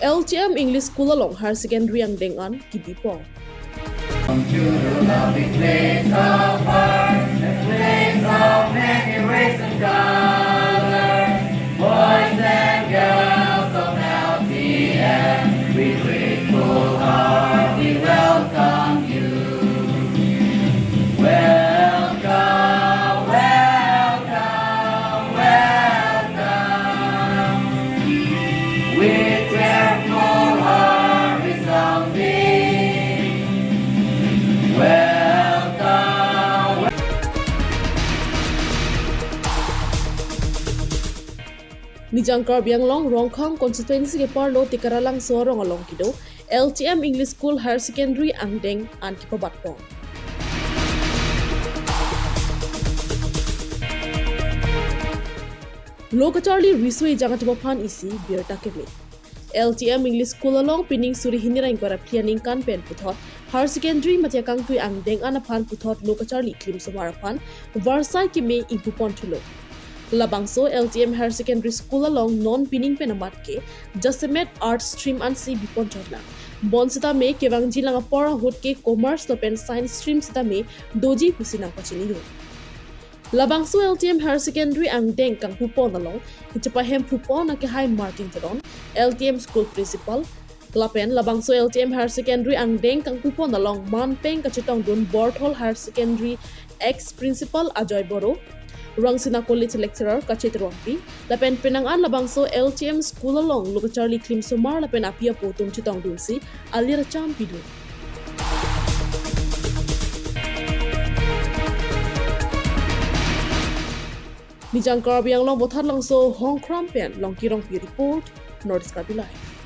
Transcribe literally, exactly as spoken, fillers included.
L T M English School along higher secondary angdeng an kibipon. Come to the lovely place of hearts, a place of many races and colors, boys and girls of L T M, with grateful heart we welcome you. Welcome, welcome, welcome. With cheerful heart resounding, welcome. Nijang Karbi Anglong Rongkhang constituency keparlo Tikaralangso arong along kedo L T M English School higher secondary angdeng an kipabatpon. Lo kacharli riso ejang atum aphan isi birta keme. L T M English School along pining suri hini ra ingkoi ra phli aningkan pen puthot higher secondary mate akangtui angdeng an aphan puthot lo kacharli klimsomar aphan varsai keme ingpupon thulo. Labangso L T M Higher Secondary School along non pining pen amat ke jasemet Arts stream ansi bipon chotlang. Bonsitame kevangjilang apor ahut ke Commerce lapen Science stream sitame doji pusi nangpachinidun. Labangso L T M Higher Secondary angdeng kangpupon along kechepahem pupon akehai Martin Teron, L T M School Principal, lapen labangso L T M Higher Secondary angdeng kangpupon along manpeng kachetongdun Borthol Higher Secondary ex Principal Ajoy Boro, Rangsina College Lecturer Kachet Rongpi, lapen penang an labangso L T M School along lo kacharli klimsomar lapen api apo atum chetongdunsi alir acham pidun. Nijang Karbi Anglong Botharlangso Hongkram pen Longki Rongpi report, North East Karbi Live.